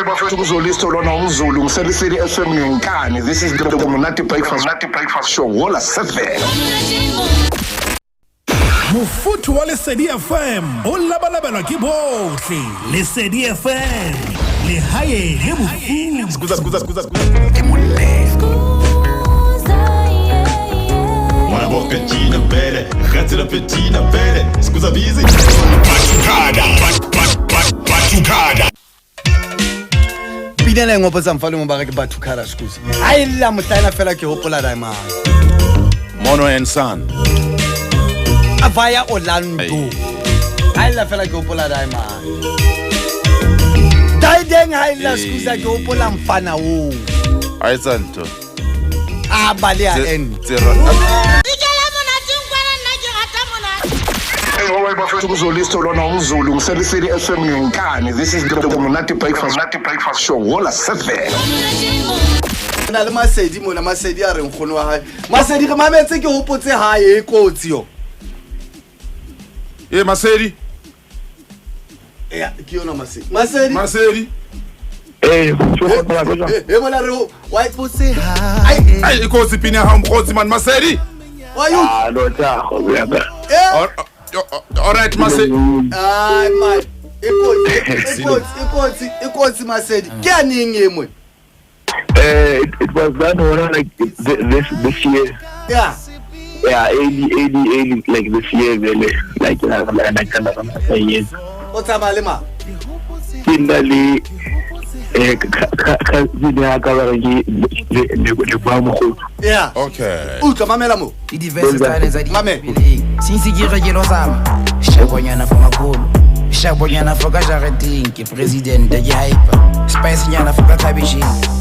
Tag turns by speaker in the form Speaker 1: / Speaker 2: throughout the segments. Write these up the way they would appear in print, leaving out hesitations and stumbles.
Speaker 1: Bafethu kuzolisto lona umZulu ngiselisile FM ngenkani. This is the Monate Breakfast, Monate Breakfast Show. Hola 7.
Speaker 2: Mofuthu wa Lesedi FM o labalabelwa ke bohle. Lesedi FM, lehae le bofuthu.
Speaker 3: Una boccaccina bene, grazie la pettina bene, scusa busy.
Speaker 4: Pina ena e ngopotsa mfa le mong ke batho khara scusa. Ha e lla mohlaena fela ke hopola diamond.
Speaker 5: Mono and Son.
Speaker 4: Via Orlando. Ha e lla fela ke hopola diamond. Daideng ha e lla scusa ke hopola mfana oo.
Speaker 5: A etsa ntho.
Speaker 4: A baleha end.
Speaker 1: Bafethu kuzolisto lona umZulu ngiselisile FM ngenkani. This is the Monate Breakfast, Monate Breakfast Show. Hola 7.
Speaker 4: Na le Masedi mona, Masedi a re nkgono wa hae. Masedi re mametse ke hopotse hae e kotsi yo.
Speaker 5: E Masedi.
Speaker 4: Ya ke yona Masedi. Masedi.
Speaker 5: Masedi.
Speaker 6: Eh,
Speaker 4: e bona re wa ipotse hae.
Speaker 5: Ai e kotsi pina ya hao mokgotsi man Masedi.
Speaker 4: Wa you.
Speaker 6: Ah, no tsa go ya ka.
Speaker 5: All right Masedi.
Speaker 4: Ai man. E kotsi, e kotsi, e kotsi, e kotsi Masedi. Ke a neng e mo?
Speaker 6: It was done one like this year.
Speaker 4: Yeah.
Speaker 6: Yeah, early like this year really. Like years.
Speaker 4: O tsamaya le mang?
Speaker 6: Ke nna le ka ba ke le bua mogolo.
Speaker 4: Yeah.
Speaker 5: Okay.
Speaker 4: Utlwa mamela mo.
Speaker 7: Le di-verse tsane tsa di
Speaker 4: Mame.
Speaker 7: Since ke re ke lo zama. Shebonyana for makgolo. Shebonyana for ka jareteng ke president ke hyper. Spice nyana for ka cabbage.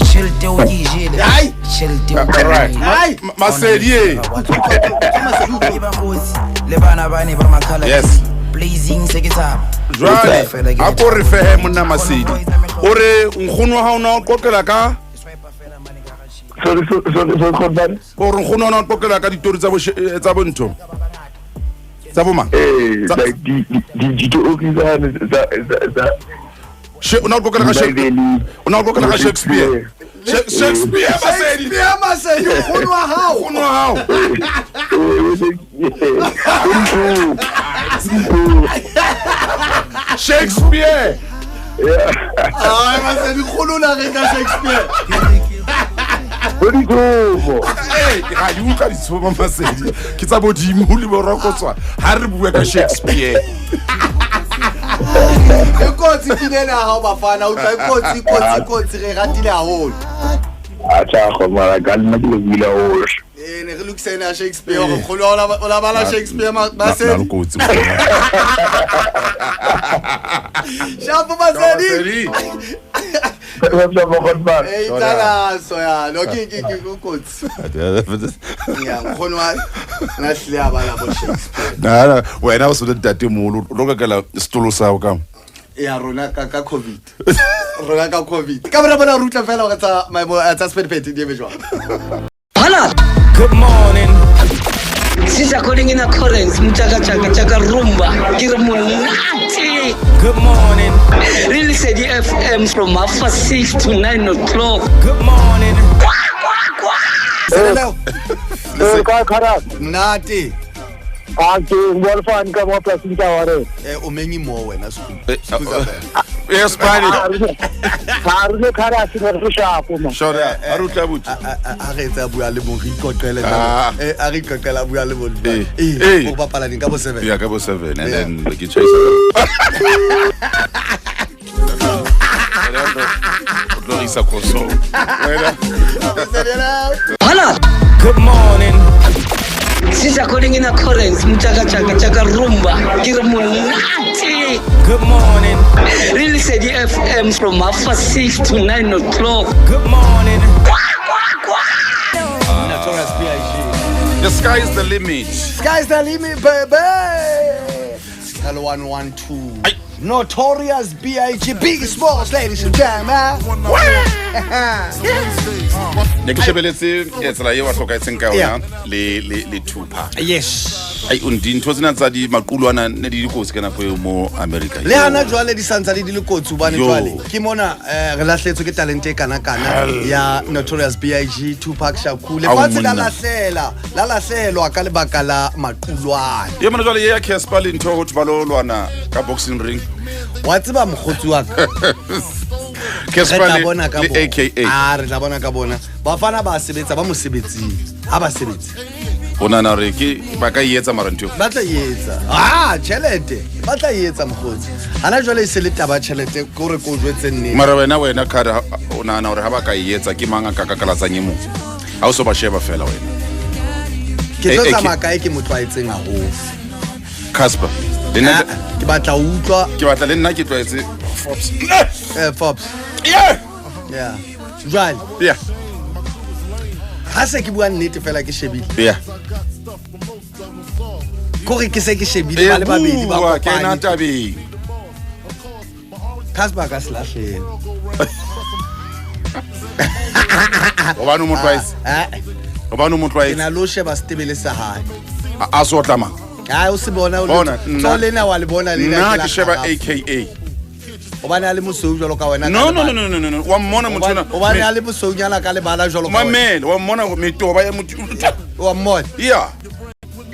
Speaker 7: Tjhelete o ke e jele.
Speaker 4: Ai.
Speaker 7: Tjhelete o ke e
Speaker 5: Alright.
Speaker 7: jele.
Speaker 4: Ai.
Speaker 5: Masedi e.
Speaker 7: Ke ba kgotsi le bana bane ba makhala.
Speaker 5: Yes.
Speaker 7: Blazing se ke tshaba.
Speaker 5: Jwale a ko re fehe monna Masedi. O re nkgono wa hao na o qoqela ka
Speaker 6: Sorry, sorry,
Speaker 5: o re nkgono wa hao na o qoqela ka ditori tsa bo tsa bontho. Tsa bo mang?
Speaker 6: Eh, like di tsa
Speaker 5: O na o qoqela ka Shakespeare. O na o qoqela ka Shakespeare. Shakespeare Masedi.
Speaker 4: Shakespeare Masedi nkgono wa hao.
Speaker 5: Nkgono wa hao. Shakespeare.
Speaker 4: Ai Masedi nkgono na re ka Shakespeare.
Speaker 5: Eh, ke ga di utlwa ditshomo Masedi. Ke tsa bodimo le borokotswa. Ha re bua ka Shakespeare.
Speaker 4: E kotsi pina ena ya hao bafana, utlwa e kotsi, kotsi, kotsi re ratile haholo.
Speaker 6: A tla go mara ka nna ke le buile haholo.
Speaker 4: Eh, ne re lokisa ena ya Shakespeare hore nkgono wa hao o la bala Shakespeare
Speaker 5: Na
Speaker 4: Masedi.
Speaker 5: le kotsi.
Speaker 4: Shapo Masedi.
Speaker 5: Masedi.
Speaker 4: Eh, italaso ya. No ke ke ke kotsi. Ya nkgono wa na hlile a bala bo Shakespeare.
Speaker 5: Na wena o se le ntate moholo o tlo kakela setolo sa hao ka.
Speaker 4: Ya rona ka ka COVID. Rona ka COVID. Ka bona bona re utlwa fela hore tsa maemo tsa sephethephethe di eme jwang.
Speaker 8: Hala.
Speaker 7: Good morning.
Speaker 8: Since according in accordance, mchaka chaka chaka rumba, ke re monate.
Speaker 7: Good morning.
Speaker 8: Re Lesedi FM from 6:30 to 9 o'clock.
Speaker 7: Good morning.
Speaker 8: Kwa kwa kwa.
Speaker 4: Senaleo.
Speaker 6: Ka khara.
Speaker 4: Monate.
Speaker 6: A ke bua le ka mo polasing ka wa re.
Speaker 4: Eh, o mengi mo wena Scusa fela.
Speaker 5: Yes, buddy.
Speaker 6: Ha re khara se re shapo ma.
Speaker 5: Sure. A re utlwa buti.
Speaker 4: A re etsa bua le mong re iqoqele
Speaker 5: Ah.
Speaker 4: jwalo. Eh, a re iqoqele a bua le mong.
Speaker 5: Eh.
Speaker 4: Eh,
Speaker 5: Eh.
Speaker 4: o bapala neng ka bo 7?
Speaker 5: Ya ka bo 7 and then ke tjhaisa. O tlo re isa khosong. Wena.
Speaker 8: Hala.
Speaker 7: Good morning.
Speaker 8: Since according in accordance, mchaka chaka chaka rumba, ke re monate.
Speaker 7: Good morning.
Speaker 8: Re Lesedi FM from 6:30 to 9 o'clock.
Speaker 7: Good morning.
Speaker 8: Kwa kwa kwa.
Speaker 4: Notorious B.I.G.
Speaker 5: The sky is the limit.
Speaker 4: Sky's the limit, baby. Hello 112.
Speaker 5: Ai.
Speaker 4: Notorious B.I.G. Big Smalls, ladies and gentlemen.
Speaker 5: Ne ke shebeletse tsela eo a hlokahetseng ka yona le Tupac.
Speaker 4: Yes.
Speaker 5: Ai, dintho tsena tsa di maqulwana ne di dikotsi ka nako eo mo America.
Speaker 4: Le hana jwale di santsane di le kotsi hobane
Speaker 5: Yo.
Speaker 4: jwale ke mona re lahletswe ke talente e kana-kana ya Notorious B.I.G. Tupac Shakur.
Speaker 5: Ao,
Speaker 4: Lefatshe la
Speaker 5: monna.
Speaker 4: lahlela, la lahlelwa ka lebaka la maqulwana.
Speaker 5: Ye mona jwale ye ya Casper le ntho ho thwe ba lo lwana ka boxing ring.
Speaker 4: Wa tseba mokgotsi wa ka. Re
Speaker 5: Casper
Speaker 4: tla
Speaker 5: le
Speaker 4: bona ka
Speaker 5: le
Speaker 4: bona.
Speaker 5: AKA.
Speaker 4: Ah, re tla bona ka bona. Bafana ba sebetsa ba mosebetsing. Ha ba sebetse.
Speaker 5: O nahana hore ke ba ka e etsa mara ntho eo?
Speaker 4: Ba tla e etsa. Ah, tjhelete. Ba tla e etsa mokgotsi. Hana jwale e se le taba ya tjhelete ke hore ke o jwetse nnete.
Speaker 5: Mara wena khare o nahana hore ha ba ka e etsa ke mang a ka kakalatsang e mong? Ha o so ba sheba fela wena.
Speaker 4: Ke tlo
Speaker 5: Eh, eh,
Speaker 4: tsamaya kae ke mo tlwaetseng haholo.
Speaker 5: Casper. Le nna
Speaker 4: Ah, ke batla ho utlwa
Speaker 5: ke batla le nna ke tlwaetse Forbes.
Speaker 4: Forbes.
Speaker 5: Yeah.
Speaker 4: Yeah. Jwale
Speaker 5: Yeah.
Speaker 4: ha se ke bua nnete fela ke shebile.
Speaker 5: Yeah.
Speaker 4: Kore ke se ke shebile ba le babedi ba
Speaker 5: Bua, kena
Speaker 4: kopane.
Speaker 5: tabeng.
Speaker 4: Casper a ka se lahlele.
Speaker 5: Hobane o mo tlwaetse.
Speaker 4: Ah,
Speaker 5: Hobane o mo
Speaker 4: ke
Speaker 5: tlwaetse.
Speaker 4: na le ho sheba setebele sa hae.
Speaker 5: A so tlama.
Speaker 4: Hai o se bona o le-
Speaker 5: Bona, nna-
Speaker 4: Tso lena wa le bona lena
Speaker 5: Nna
Speaker 4: ke la
Speaker 5: ke sheba
Speaker 4: kgarafu.
Speaker 5: AKA.
Speaker 4: Hobane a le mosweu jwalo ka wena ka
Speaker 5: No no
Speaker 4: lebala.
Speaker 5: no no no no. Wa mmona motho ona.
Speaker 4: Hobane a le mosweunyana ka lebala jwalo ka wena.
Speaker 5: Mamele, wa mmona metoba ya motho.
Speaker 4: Wa mmona.
Speaker 5: Yeah.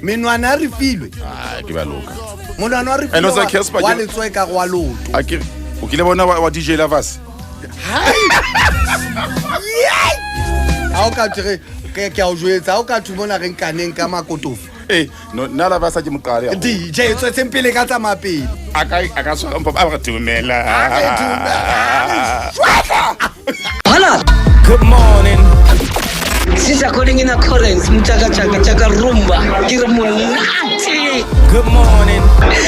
Speaker 4: Menwana a re filwe.
Speaker 5: Ah, ke ba loka.
Speaker 4: Monwana wa re
Speaker 5: And
Speaker 4: filwe
Speaker 5: also Casper
Speaker 4: wa
Speaker 5: ke-
Speaker 4: letsoe ka re wa leoto.
Speaker 5: A ke o kile bona wa DJ Lavas.
Speaker 4: Ha o ka thwe ke a o jwetsa, ha o ka thwe mona re nkaneng ka makotofo.
Speaker 5: Eh, no nna Lavas ha ke moqale haholo.
Speaker 4: DJ e tswetseng pele ka tsamaya pele.
Speaker 5: A ka tshwara mpho a re dumela.
Speaker 8: Hola.
Speaker 7: Good morning.
Speaker 8: Since according in accordance, mchaka chaka chaka rumba. Ke re monate.
Speaker 7: Good morning.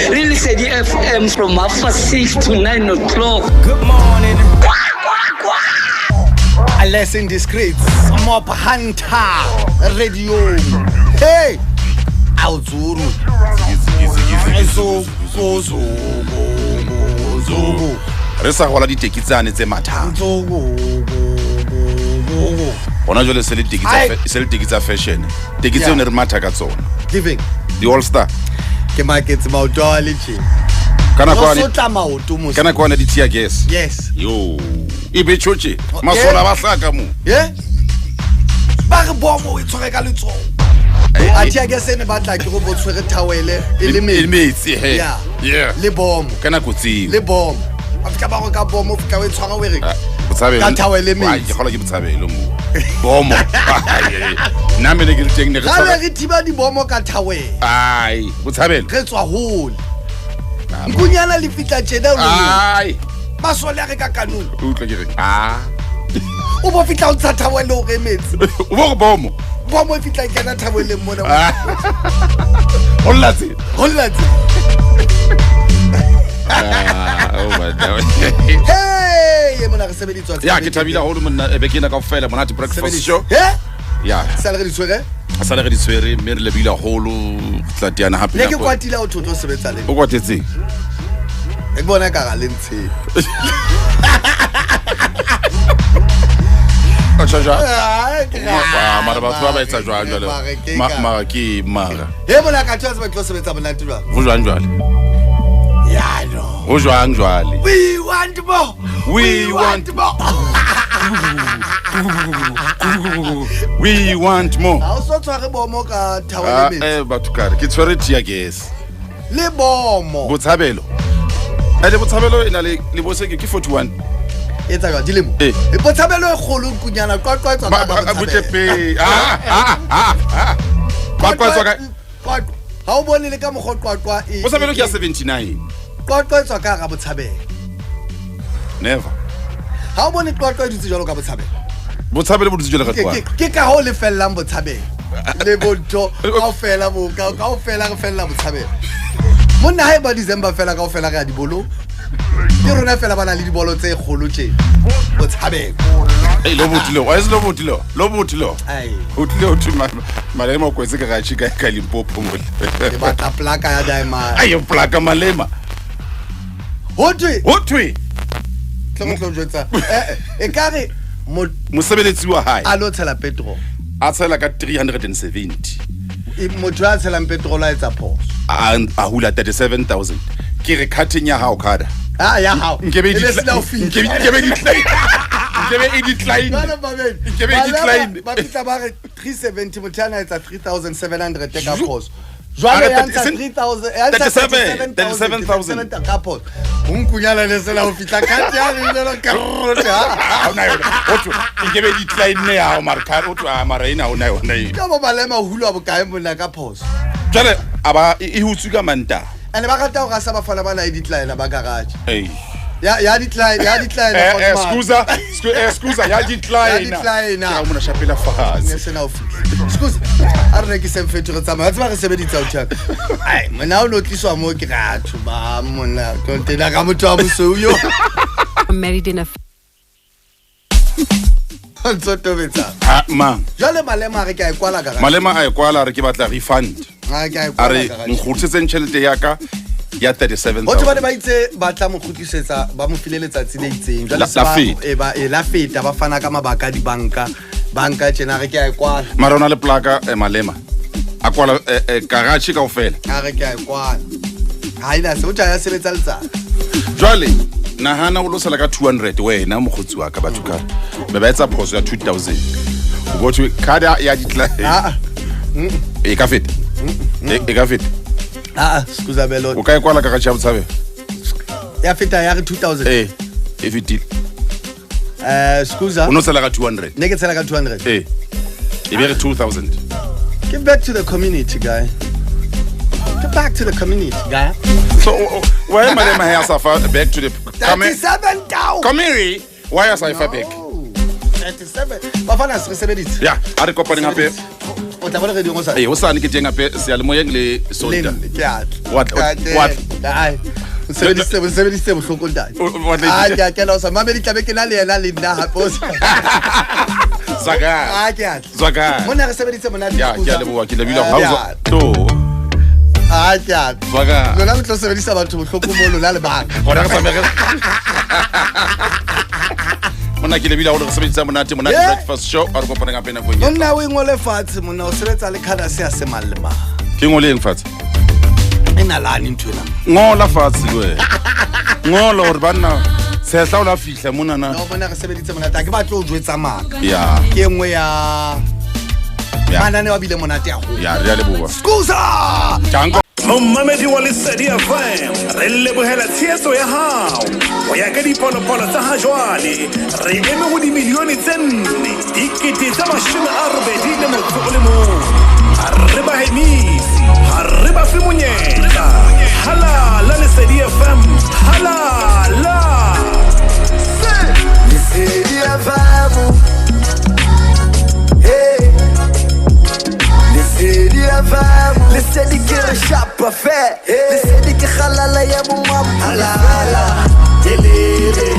Speaker 8: Re Lesedi FM from 6:30 to 9 o'clock.
Speaker 7: Good morning.
Speaker 8: Kwa, kwa, kwa.
Speaker 4: Less indiscreet. Mop Hunter Radio. Hey! Awuzuru. Zugu.
Speaker 5: Re sa gola diteki tsane tse mathang.
Speaker 4: Zugu.
Speaker 5: Hona jwale se le teki tsa
Speaker 4: Ai.
Speaker 5: se le teki tsa fashion. Teki tseo
Speaker 4: Yeah.
Speaker 5: ne re matha ka tsona.
Speaker 4: Giving.
Speaker 5: Di All Star.
Speaker 4: Ke maketse maoto a le tje.
Speaker 5: Ka nako
Speaker 4: No
Speaker 5: yane
Speaker 4: sotla maoto mos.
Speaker 5: ka nako yane di tear gas.
Speaker 4: Yes.
Speaker 5: Yo. E be tjotje. Masola ba hlaka mo.
Speaker 4: Yeah? Ba re bomo o e tshwere ka letsoho.
Speaker 5: Eh,
Speaker 4: A tear gas e ne batla ke go bo tshwere towel e le
Speaker 5: E le
Speaker 4: metsi.
Speaker 5: metsi he.
Speaker 4: Yeah.
Speaker 5: Yeah.
Speaker 4: Le bomo.
Speaker 5: Ka nako tseo.
Speaker 4: Le bomo. A fihla ba re ka bomo o fihla o e tshwara o e re.
Speaker 5: Botshabelo.
Speaker 4: Ka towel e metsi.
Speaker 5: Ai, ke kgolwa ke botshabelo mo. Bomo. Ai, ai. Nna mene ke le teng ne re
Speaker 4: Jwale
Speaker 5: tshwara.
Speaker 4: re thiba dibomo ka towel.
Speaker 5: Ai, botshabelo.
Speaker 4: Re tswa hole. Nkunyana le fihla tjena o le
Speaker 5: Ai.
Speaker 4: masole a re ka kanong.
Speaker 5: O utlwa ke re. Ah.
Speaker 4: O bo fihla o ntsha towel o re metsi.
Speaker 5: O bo re bomo.
Speaker 4: Bomo e fihla e kena toweleng mona.
Speaker 5: Ah. O lla tse.
Speaker 4: Ho lla tse.
Speaker 5: Ah, oh my God.
Speaker 4: Hey, e mona re sebeditswa.
Speaker 5: Ya ke thabile haholo monna e beke ena kaofela monate breakfast show.
Speaker 4: He?
Speaker 5: Ya,
Speaker 4: Sale re di tshwere?
Speaker 5: sa le re di tshwere mme re lebile haholo re tla teana hape.
Speaker 4: Ne ke
Speaker 5: nako-
Speaker 4: kwatile ha o thotho o sebetsa le.
Speaker 5: O kwatetseng?
Speaker 4: E ke bona ka ga le ntshe.
Speaker 5: O tjho jwang?
Speaker 4: Ah, ke
Speaker 5: Ah, mara batho ba ba etsa jwang jwale?
Speaker 4: Mara ke ka-
Speaker 5: Mara ke mara.
Speaker 4: He mona ka thola se tlo sebetsa monate jwang?
Speaker 5: Ho jwang jwale?
Speaker 4: Ya no.
Speaker 5: Ho jwang jwale?
Speaker 4: We want more.
Speaker 5: We want
Speaker 4: more.
Speaker 5: We want more.
Speaker 4: Ha o so tshware bomo ka towel
Speaker 5: Ah,
Speaker 4: e metsi.
Speaker 5: eh batho kare ke tshwere tear gas.
Speaker 4: Le bomo.
Speaker 5: Botshabelo. Ene botshabelo e na le le bose ke 41.
Speaker 4: E tsa jwang dilemo?
Speaker 5: Eh.
Speaker 4: E botshabelo e kgolo nkunyana qwaqwa e tswa
Speaker 5: Ba
Speaker 4: ka
Speaker 5: ba
Speaker 4: Botshabelo.
Speaker 5: butle pe. Ah ah ah ah. Qwaqwa e tswa ka
Speaker 4: Qwaqwa. Ha o bone le ka mokgwa qwaqwa e.
Speaker 5: Botshabelo ke ya 79.
Speaker 4: Qwaqwa e tswa ka hara botshabelo.
Speaker 5: Never.
Speaker 4: Ha o bone qwaqwa e dutse jwalo ka botshabelo.
Speaker 5: Botshabelo bo dutse jwalo ka
Speaker 4: Ke
Speaker 5: qwaqwa.
Speaker 4: ke ka hoo le fellang botshabelo. Le bontho kaofela bo kaofela re fella botshabelo. Monna ha e ba December fela kaofela re ya dibolong. Ke rona fela ba na le dibolo tse kgolo tje. Botshabelo.
Speaker 5: Ei lo buti lo, wa lo buti lo, lo buti lo.
Speaker 4: Ai.
Speaker 5: O tlile o thwe Malema o kwetse ka gatšhe ka Limpopo mole.
Speaker 4: Ke batla plaka ya diamond.
Speaker 5: Ai, o plaka Malema.
Speaker 4: Ho thwe.
Speaker 5: Ho thwe.
Speaker 4: Tlo jwetsa. E ka re
Speaker 5: mosebeletsi wa hae
Speaker 4: a lo tshela petrol.
Speaker 5: A tshela ka 370.
Speaker 4: Motho a tshelang petrol a etsa phoso.
Speaker 5: A hula 37,000. Ke re cutting ya hao kada.
Speaker 4: Ah ya hao.
Speaker 5: Nkebe
Speaker 4: E
Speaker 5: di
Speaker 4: be sena ho fihla.
Speaker 5: Nkebe di Nkebe e decline.
Speaker 4: Jwale babedi.
Speaker 5: Nkebe e decline.
Speaker 4: Ba fihla ba re 370 motho ana etsa 3700 ka phoso. Jwale ya ntsha 3000 ya ntsha
Speaker 5: 37,000
Speaker 4: ka phoso. O nkunyana le sela ho fihla ka ya re ile ka rote ha.
Speaker 5: Ha ona yona. Ho thwe nkebe decline ya hao mara ka o thwe ah mara ena ha ona yona e.
Speaker 4: Ka bo Malema o hulwa bokae monna ka phoso.
Speaker 5: Jwale aba e hutswe ka Mantaha.
Speaker 4: Ene ba rata hore a sa bafana ba na e decline ba garage.
Speaker 5: Ei.
Speaker 4: Ya decline, ya decline.
Speaker 5: Scusa, scusa, ya decline.
Speaker 4: Ya decline.
Speaker 5: Ke a mona shapela fatshe.
Speaker 4: Ne sena ho fihla. Scusa, a re ke sem fetho re tsamaya. Wa tseba re sebeditsa o tjhaka. Ai, mona o lo tliswa mo ke ratho ba mona. Kontena ka motho wa mosweu yo.
Speaker 9: Married in a
Speaker 4: Ntso tobetsa.
Speaker 5: Ha mang.
Speaker 4: Jwale Malema a re ke a e kwala garage.
Speaker 5: Malema a e kwala re ke batla refund.
Speaker 4: Ha ke a e
Speaker 5: A
Speaker 4: kwala
Speaker 5: re
Speaker 4: garage.
Speaker 5: nkgutlisetseng tjhelete ya ka ya 37,000.
Speaker 4: Ho thwe ba ne ba itse ba tla mo kgutlisetsa ba mo file letsatsi le itseng. Jwale
Speaker 5: La-
Speaker 4: se
Speaker 5: la
Speaker 4: ba
Speaker 5: feta.
Speaker 4: e ba e la feta ba fana ka mabaka a dibanka. Banka tjena re ke a e kwala.
Speaker 5: Mara ona le plaka Malema. A kwala garage kaofela.
Speaker 4: A re ke a e kwala. Ha ina se o tla ya sebetsa letsatsi.
Speaker 5: Jwale nahana o lo sala ka 200 wena mokgotsi wa ka batho ka. Be ba etsa phoso ya 2000. O bo thwe card ya decline.
Speaker 4: Ah.
Speaker 5: E ka feta. E ka feta.
Speaker 4: Ah, scusa bello.
Speaker 5: O ka e kwala garage ya Botshabelo.
Speaker 4: Ya feta ya re 2000.
Speaker 5: Eh, e fetile.
Speaker 4: Scusa.
Speaker 5: O no sala ka 200.
Speaker 4: Ne ke tshela ka 200.
Speaker 5: Eh. E be re 2000.
Speaker 4: Give back to the community, guy. Give back to the community, guy.
Speaker 5: So why Malema ha sa fa back to the
Speaker 4: 37,000.
Speaker 5: Come here. Why a sa fa back?
Speaker 4: 37. Bafana se re sebeditse.
Speaker 5: Ya, a re kopaneng hape.
Speaker 4: O tla bona re dingwe sa.
Speaker 5: Eh, hosane ke teng hape seyalemoyeng le Sonta.
Speaker 4: Le ke a tla.
Speaker 5: Wa tla- wa tla.
Speaker 4: Ai. O sebedisitse bohloko ntate.
Speaker 5: Wa tla-
Speaker 4: Ah, ke a kena o sa mamedi tlabe ke na le yena le nna hape o sa.
Speaker 5: Zwakala.
Speaker 4: Ah, ke a tla.
Speaker 5: Zwakala.
Speaker 4: Monna re sebeditse monate.
Speaker 5: Ya, ke a leboha, ke lebile
Speaker 4: Ah,
Speaker 5: ha o
Speaker 4: ke
Speaker 5: tswa.
Speaker 4: a tla.
Speaker 5: To.
Speaker 4: Ah, ke a tla.
Speaker 5: Zwakala.
Speaker 4: Lona le tlo sebedisa batho bohloko mo lona le bang.
Speaker 5: Hona re tsamaye re. Monna ke lebile haholo re sebedisa monate monate
Speaker 4: Yeah.
Speaker 5: breakfast show a re kopaneng hape nakong e.
Speaker 4: Monna o ingole fatshe monna o sebetsa le colour ya se mang le mang.
Speaker 5: Ke ngoleng fatshe.
Speaker 4: E nalane ntho ena.
Speaker 5: Ngola fatshe le wena. Ngola hore banna sehla o la fihla monana.
Speaker 4: No monna re sebeditse monate. Ha ke batle ho jwetsa maka.
Speaker 5: Ya.
Speaker 4: Ke e nngwe ya
Speaker 5: Ya.
Speaker 4: mananeo a bile monate haholo.
Speaker 5: Ya, re a leboha.
Speaker 4: Scusa!
Speaker 5: Janko.
Speaker 2: Momamedi wa Lesedi FM re lebohela tshehetso ya hao. Ho ya ka dipalopalo tsa ha jwale re eme ho dimilione tse 481. Ha re ba hemise, ha re ba fe monyetla. Halala Lesedi FM, halala.
Speaker 10: Lesedi FM. Hey. Lesedi FM. Lesedi ke re shapa fe. Lesedi ke kgalala ya bo mapula. Halala. Telele.